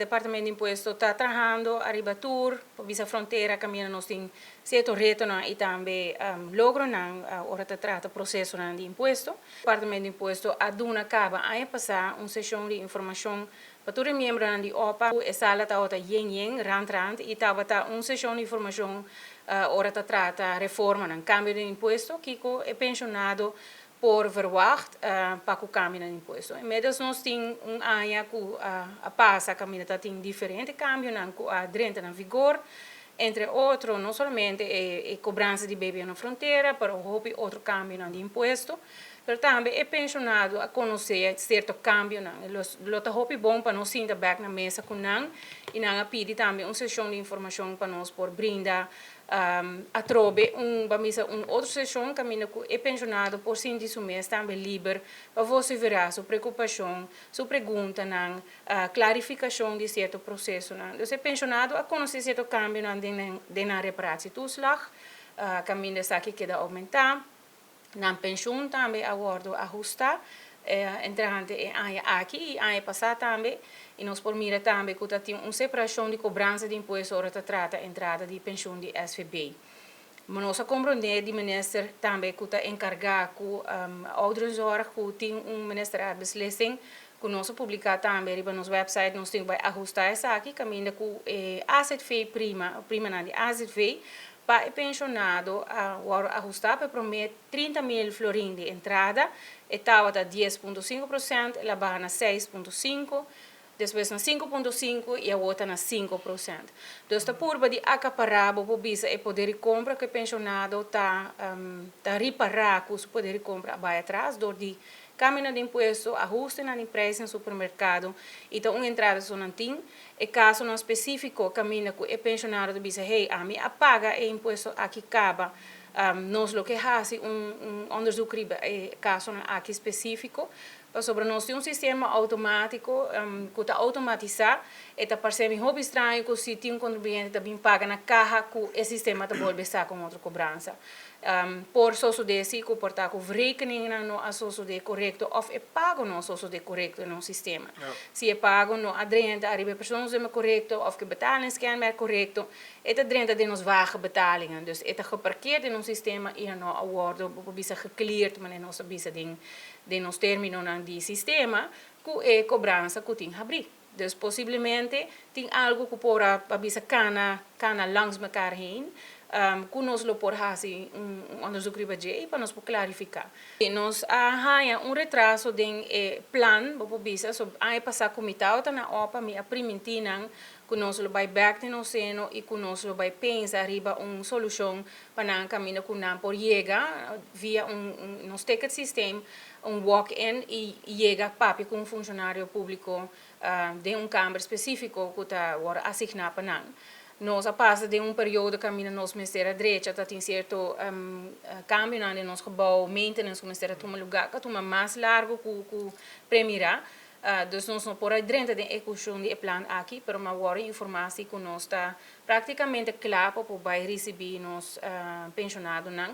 Departamento di Impuesto ta trahando ariba tur, bisa frontera kaminda nos tin sierto retonan i tambe logronan ora ta trata prosesonan di impuesto. Departamento di Impuesto a duna kaba aña pasá un seshon di informashon pa tur e miembronan di OPA. E sala tabata yen yen, rand rand, i tabata un seshon di informashon ora ta trata reformanan, kambio di impuesto, kiko e penshonado por verwacht pa ku kambionan di impuesto. Inmiddels nos tin un aña ku a pasa kaminda ta tin diferente kambionan ku a drenta na vigor, entre otro no solamente e kobransa di BBO na frontera, pero hopi otro kambionan di impuesto, pero tambe e penshonado a konosé sierto kambionan. Lo ta hopi bon pa nos sinta bèk na mesa ku nan i nan a pidi tambe un seshon di informashon pa nos por brinda atrobe un, ban bisa, un otro seshon kaminda ku e penshonado por sinti su mes tambe liber pa vosiferá su preokupashon, su preguntanan, klarifikashon di sierto prosesonan. Dus e penshonado a konosé sierto kambionan den nan reparatietoeslag, kaminda esaki keda oumentá. Nan penshun tambe a wòrdu ahustá entrante e aña aki i aña pasá tambe. I nos por mira tambe ku ta tin un separashon di kobransa di impuesto ora ta trata entrada di penshun di SVB. Nos a komprondé di minister tambe ku ta enkargá ku ouderenzorg ku tin un ministerraadbeslissing ku nos a publiká tambe riba nos website. Nos tin ku bai ahustá esaki kaminda ku e AZV prima, primanan di AZV pa e penshonado a wòrdu ahustá pa e promé 30.000 florin di entrada. E tabata 10,5%, el a baha na 6,5, despues na 5,5 i awor ta na 5%. Dus ta purba di akapará, bo por bisa, e poder di kompra ku e penshonado ta ripará ku su poder di kompra a bai atras dor di kambionan di impuesto, ahustenan di preis na supermerkado i ta un entrada so nan tin. E kasonan spesífiko kaminda ku e penshonado ta bisa, "Hey, ami a paga e impuesto aki kaba," nos lo ke hasi un onderzoek riba e kasonan aki spesífiko, pasobra nos tin un sistema outomátiko ku ta outomatisá. E ta parsé mi hopi straño ku si tin un kontribuyente ta bin paga na kaha ku e sistema ta bolbe saka un otro kobransa. Por sosodé si ku por ta ku verrekeningnan no a sosodé korekto òf e pago no a sosodé korekto den nos sistema. Si e pago no a drenta ariba e persoonsnummer korekto òf ku e betalingskenmerk korekto, e ta drenta den nos wagenbetalingen. Dus e ta geparkeerd den nos sistema i no a wòrdu, bo por bisa, gecleard, manera nos ta bisa den nos términonan di sistema, ku e kobransa ku tin habrí. Dus posiblemente tin algu ku por a bisa kana langs mekaar heen, ku nos lo por hasi un onderzoek riba dje pa nos por klarifiká. Nos a haña un retraso den e plan, bo por bisa, so aña pasá ku mi tabata na OPA, mi a primintí nan ku nos lo bai bèk den nos seno i ku nos lo bai pensa riba un solushon pa nan kaminda ku nan por yega via un nos ticket systeem, un walk-in, i yega papia ku un funshonario públiko den un kamber spesífiko ku ta wòrdu asigná pa nan. Nos a pasa den un periodo kaminda nos mester a drecha, ta tin sierto kambionan den nos gebou, maintenance ku mester a tuma lugá, ku a tuma mas largu ku premirá. Dus nos no por a drenta den ehekushon di e plan aki, pero mi a wòrdu informá si ku nos ta práktikamente kla pa por bai risibí nos penshonadonan.